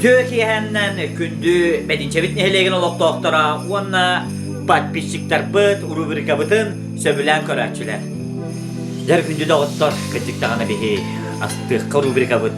Үтүө киэһэннэн күндү Бэдинчэбит нэһилиэгин олохтоохторо уонна подписчиктарбыт рубрикабытын сөбүлээн көрөөччүлэр. Дьэр күндү доҕоттор, кырдьык даҕаны биһи астыахха рубрикабыт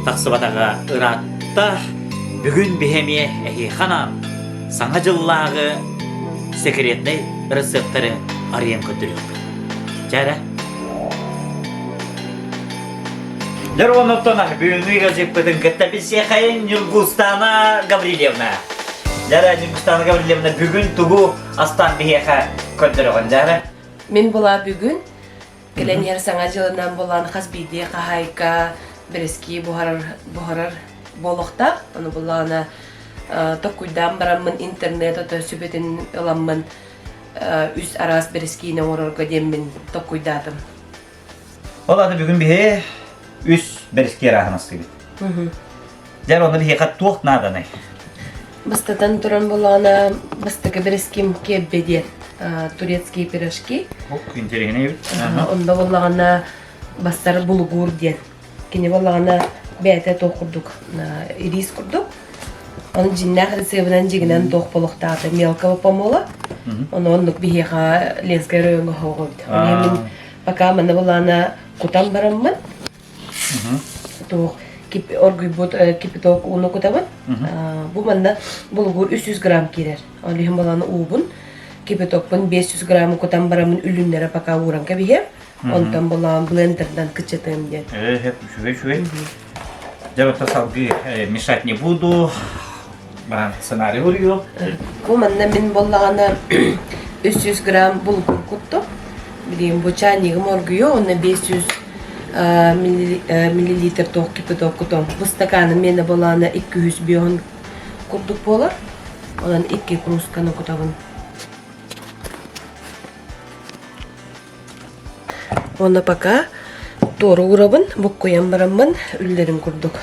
тахсыбатаҕа ыраатта. Бүгүн биһи эмиэ эһиэхэ анаан Саҥа дьыллааҕы секретнэй рецептары арыйан көрдөрүөхпүт. Чэ эрэ. Дьэр оннуттан бүгүҥҥү ыалдьыппытын кытта билсиэхэйин Ньургустана Гаврильевна. Дьэрэ Ньургустана Гаврильевна бүгүн тугу астаан биһиэхэ көрдөрөҕүн дьэрэ? Мин була бүгүн кэлэн иһэр саҥа дьылынан булан хас биирдии хаһаайка бэрэскии буһарар буһарар буолуохтаах. Ону буллаҕына токкуйдаан бараммын интернет ото сүбэтин ыламмын үс араас бэрэскиини оҥорорго диэммин токкуйдаатым. Ол аты бүгүн биһи үс бэрэскиэ арааһын астыыбыт. Дьэр онно биһиэхэ туох нааданый? Бастатан туран булаана бастакы бэрэским кеббе диэн турецкие пирожки. Ок, интэриэһинэй эбит. Онно буллаҕына бастар булгур диэн. Кини буоллаҕына бэйэтэ туох курдук ириис курдук. Ону дьиннээх рецебынан дьигинэн туох болохтаата мелкого помола. Ону оннук биһиэхэ Ленскэй оройуоҥҥа хоҕобут. Ону мин пока манна булаана кутан бараммын туох оргуйбут кипяток ууну кутабын. Бу манна булгур 300 грамм киирэр. Ол иһин булаана уубун кипятокпун 500 граммы кутан бараммын үлүннэрэ пока ууран кэбиһиэм. Онтон булаан блендердан кыччатыам диэн. Ээ, үчүгэй үчүгэй. Дьэ, оттон салгыы мешать не буду. Баран сценарий уруйуом. Бу манна мин буоллаҕына 300 грамм булгур куттум. Билигин бу чайнигым оргуйуо уонна 500 миллилитр туох кипяток кутуом. Бу стаканым миэнэ буоллаҕына 205 курдук буолар. Онон икки кружканы кутабын. Уонна пока туору уурабын, буккуйан бараммын үллэрин курдук.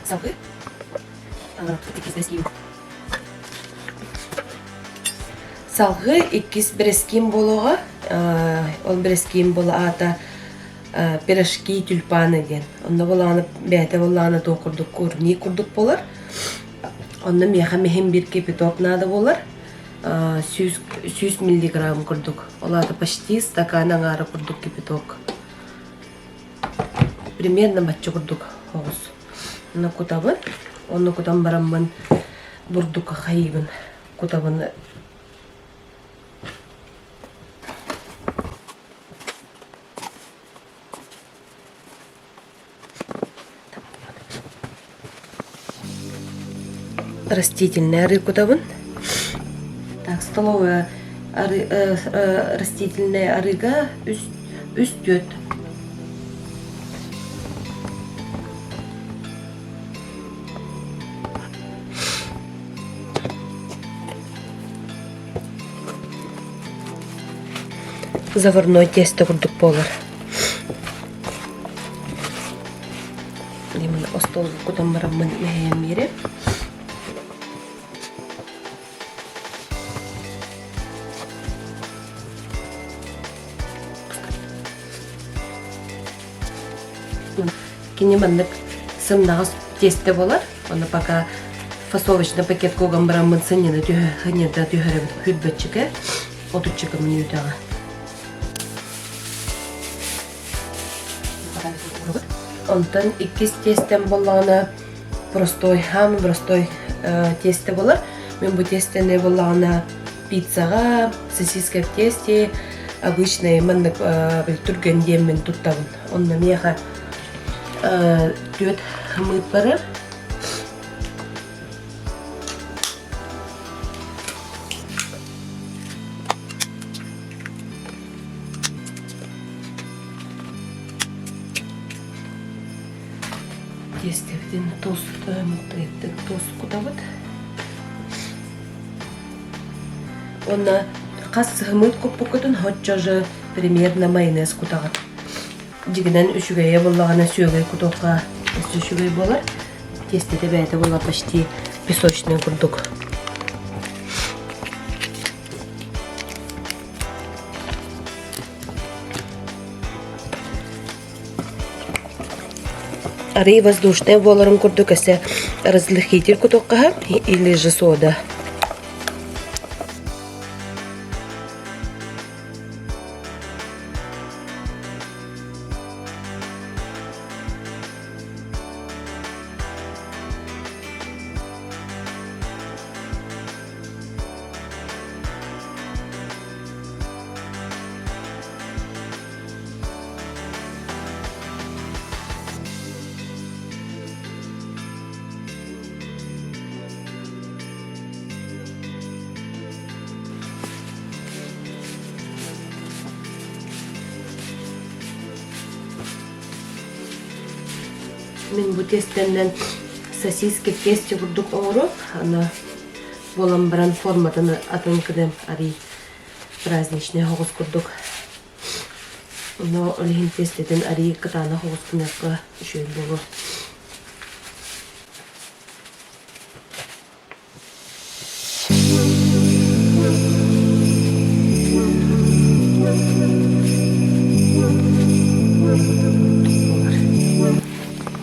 Салгыы. Салгыы иккис бэрэскиим буолуоҕа. Ол бэрэскиим буола аата пирожки тюльпаны диэн. Онно буолаҕына бэйэтэ буоллаҕына туох курдук курник курдук буолар. Онно миэхэ миһин биир кипяток наада буолар. 100 миллиграмм курдук. Ол аата почти стакан аҥаара курдук кипяток. Примерно бачча курдук оҕус. Онно кутабын. Онно кутан бараммын бурдукка хайыыбын. Кутабын Растительный арыы кутабын. Так, столовая ары, э, э, растительный арыыга үс, үс түөрт. Заварной тесто курдук буолар. Мин остуолга кутан бараммын мэһэйэн биэрэр. Кини маннык сымнаҕас тиэстэ буолар. Ону пока фасовочный пакет куган бараммын сынньана түһэ түһэрэбит хүрбөччүкэ отуччука мүнүүтэҕэ. Онтон иккис тиэстэм буоллаҕына простой, хаамы простой тиэстэ буолар. Мин бу тиэстэни буоллаҕына пиццаҕа, сосиска в тесте, обычный маннык түргэн диэммин туттабын. Онно миэхэ түөрт хымыыт барар. Тиэстэбитин туус туус кутабыт. Уонна хас сыһымыт куппуккутун соччо же примерно майонез кутаҕыт. Дьигинэн үчүгэйэ буоллаҕына сүөгэй кутуохха өссө үчүгэй буолар. Тиэстэтэ бэйэтэ буолла почти песочный курдук. Арыы воздушная буоларын курдук өссө разлыхитель кутуохха или же сода. Мин бу тиэстэннэн сосиски в тесте курдук оҥоруом. Аны буолан баран форматын атын кыдым арый праздничный оҕус курдук. Но ол иһин тиэстэтин арый кытаанах оҕус гыныахха үчүгэй буолуо.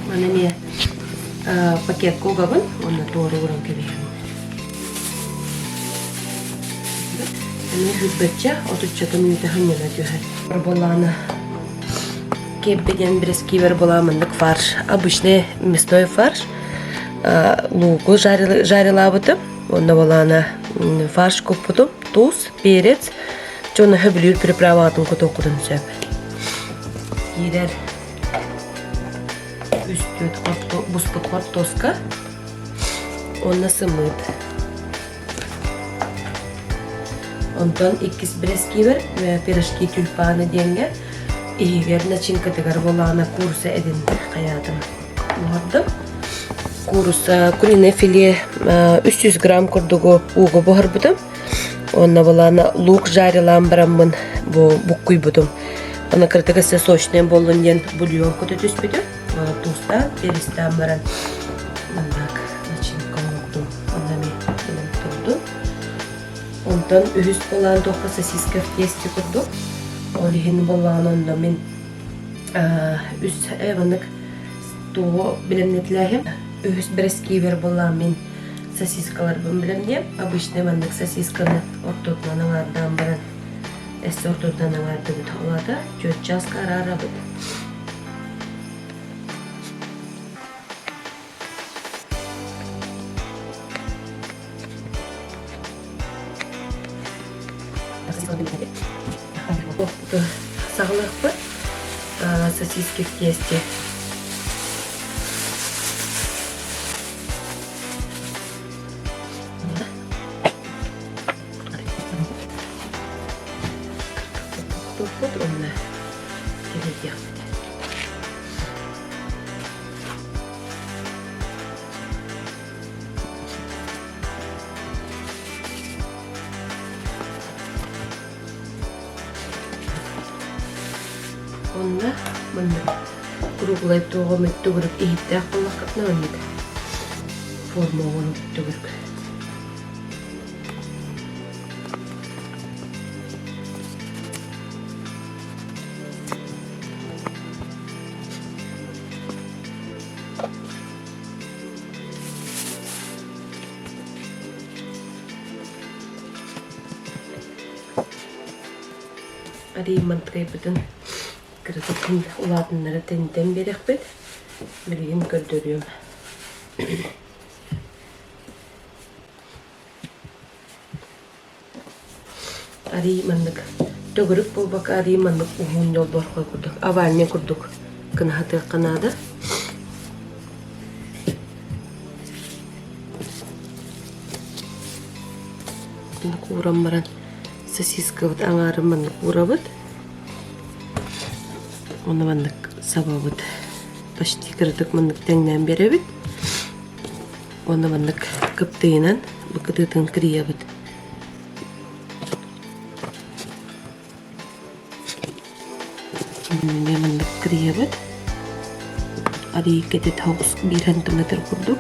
Маны эмиэ пакетка угабын уонна туора ууран кэбиһэбин. Эмиэ сүүрбэччэ, отуччата мүнүүтэ сынньана түһэр. Буоллаҕына киэббэ диэн бэрэскиибэр буолаа маннык фарш, обычный мясной фарш. Лууку жарилаабытым, уонна буолаана фарш куппутум, туус, перец, дьону сөбүлүүр приправатын кутуоххутун сөп. Киирэр үс-түөрт буспут хортуоска уонна сымыыт. Онтон иккис бэрэскиибэр пирожки тюльпаны диэҥҥэ иһигэр начинкатыгар буоллаҕына куурусса эдин хайаатым буһардым. Куурусса куриное филе 300 грамм курдугу ууга буһарбытым. Уонна былаана лук жарилаан бараммын бу буккуйбутум. Аны кыратык өссө сочный буоллун диэн бульон кута түспүтүм. Туустаан, перестаан баран маннык начинка оҥордум. Онно эмиэ турдум. Онтон үһүс былаан туохха сосиска в тесте курдук. Ол иһин буоллаҕына онно мин үс маннык тугу билэмнэтилээһим. Үһүс бэрэскиибэр буоллаҕым мин сосискаларбын билэмниэм. Обычный маннык сосисканы ортотунан аҥаардаан баран эссе ортотунан аҥаардыбыт. Ол аата түөрт чааска араарабыт. Саҕалыахпыт сосиски в тесте. Туппут уонна кэлэйиэхпит. Онно маннык круглай туоҕу төгүрүк иһиттээх буоллаххытына маннык форма оҥорон төгүрүк. Арий мантыкайбытын кыратык улаатыннара тэнитэн биэриэхпит. Билигин көрдөрүөм. Арий маннык төгүрүк буолбакка арий маннык уһун ньолборхой курдук овальный курдук кынаһатыахха наада. Кууран баран сосискабыт аҥаарын маннык уурабыт. Уонна маннык сабабыт. Почти кыратык маннык тэҥнээн биэрэбит. Уонна маннык кыптыйынан бу кытыытын кырыйабыт. Эмиэ маннык кырыйабыт. Арыый кэтит соҕус биир сантиметр курдук.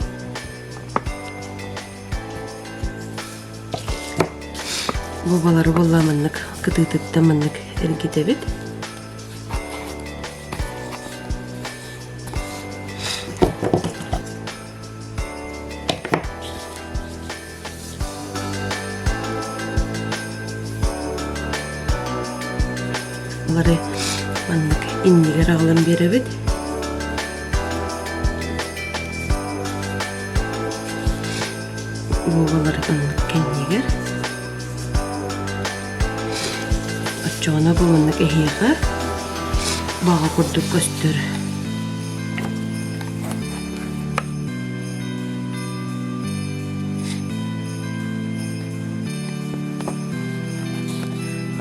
Бу балары буолла маннык кытыытыттан маннык эргитэбит. буобалары маннык иннигэр аҕалан биэрэбит. Буобалары маннык кэннигэр. Оччоҕуна бу маннык эһиэхэ баҕа курдук көстөр.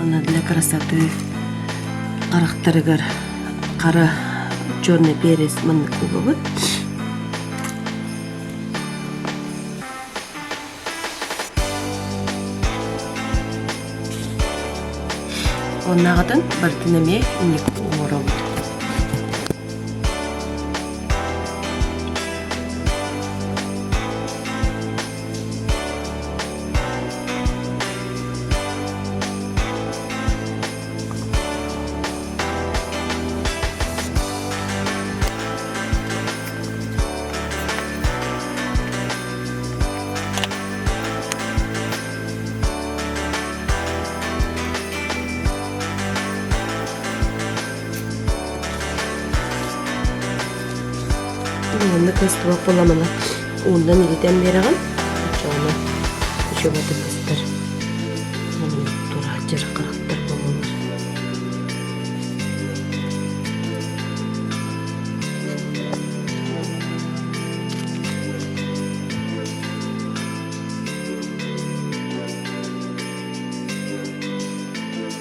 Она для красоты харахтарыгар хара черный перец маннык угабыт. Оннааҕытын барытын эмиэ инник оҥоробут. Маннык кыстыбак буоламына ууннан илитэн биэрэҕин, оччоҕуна үчүгэйдик быстар. Турааччы харахтар буолаллар.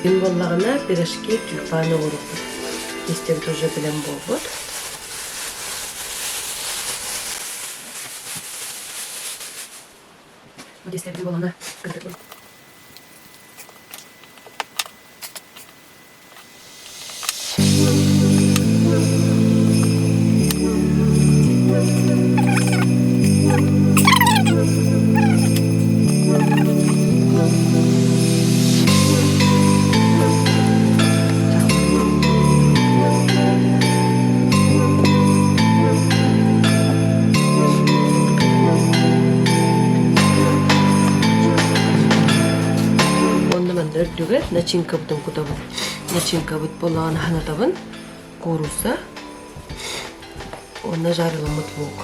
Күн буоллаҕына пирожки тюльпан оҥорбут. Истэбит уже билэн буолбут. Истэбит буолана Уонна манна үрдүгэр начинкабытын кутабыт. Начинкабыт буоллаҕына ханатабын, куурусса уонна жарыламмыт лук.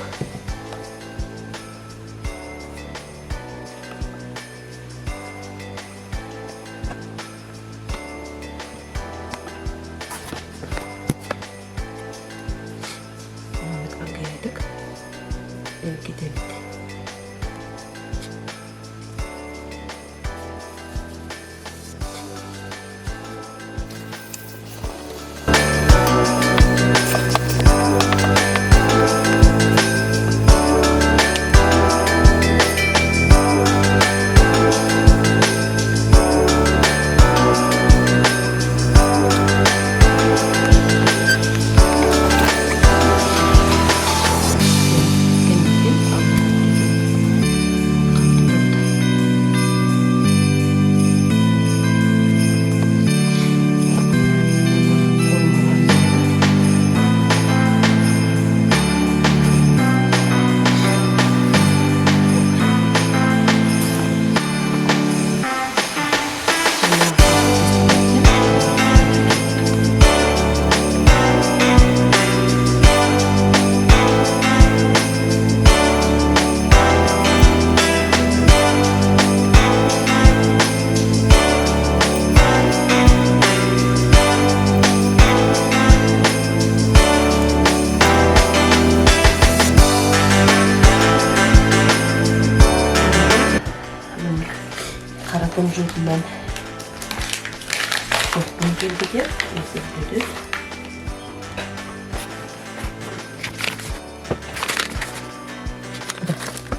Маннык аргыйдык эргитэбит. Кэнниттэн Хара кунжутунан оттон кэлбитэ, өсөрбүтүт.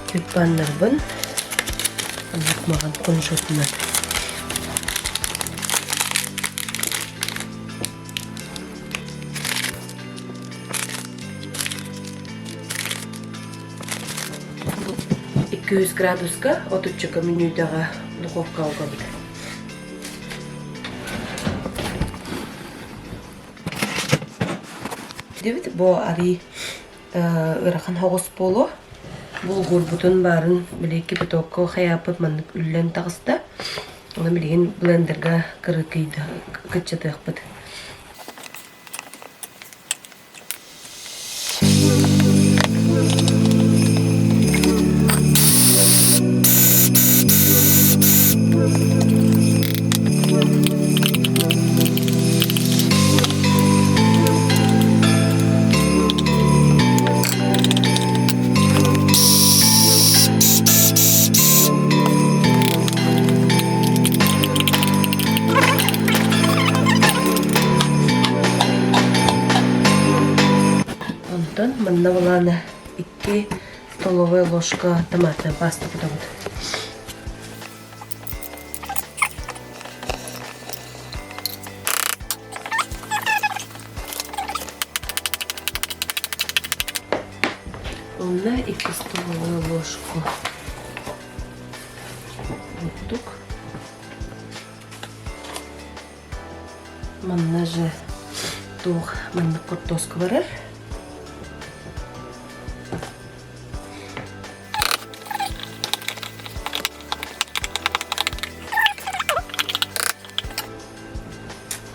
Тюльпаннарбын оннук маҕан кунжутунан 200 градуска отуччука мүнүүтэҕэ духовка угабыт. Дибит бу арый ыарахан хоҕус буолуо. Булгурбутун баарын били кипятокка хайааппыт маннык үллэн таҕыста. Оны билигин блендерга кырыкыйда кыччатыахпыт. Манна булаана 2 столовая ложка томатная паста кутабыт. Онно 2 столовая ложку бурдук. Манна же туох маннык хортуоска барар.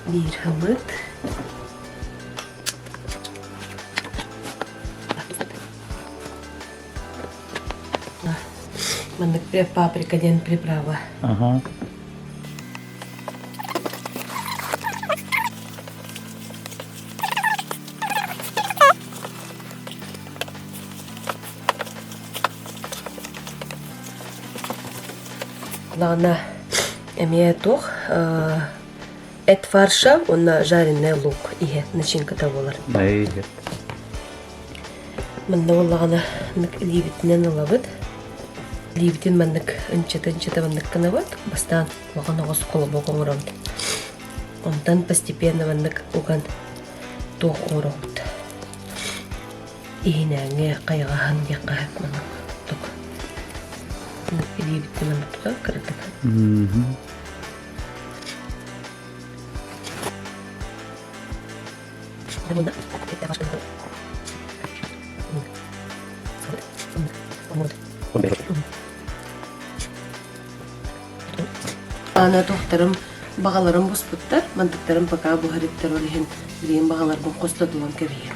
Биир хабыт. Маннык паприка диэн приправа. Ага. Лаана эмиэ туох эт фарша уонна жареный лук иһэ начинката буолар. Манна буоллаҕына илиибитинэн ылабыт. Илиибитин маннык ынчыта-ынчыта маннык гынабыт. Бастаан улахан оҕус холобуок оҥоробут. Онтон постепенно маннык уган туох оҥоробут. Иһинээҥҥи хайаҕаһын диэххэ сөп маннык тук. Илиибитин маннык тутан кыратык. Аны туохтарым баҕаларым буспуттар, мантыктарым пока буһарыттар ол иһин билигин баҕаларбын хостотулан кэбиһиэм.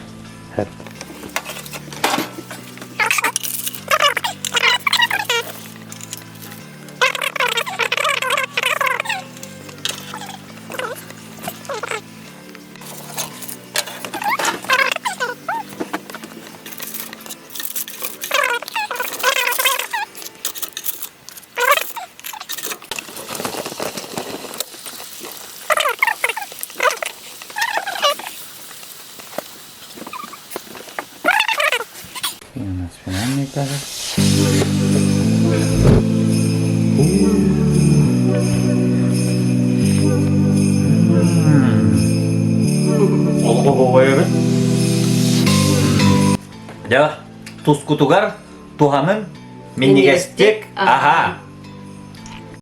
И у нас финальный этаж. Дьэ, тускутугар туһанын минньигэстик аһаа.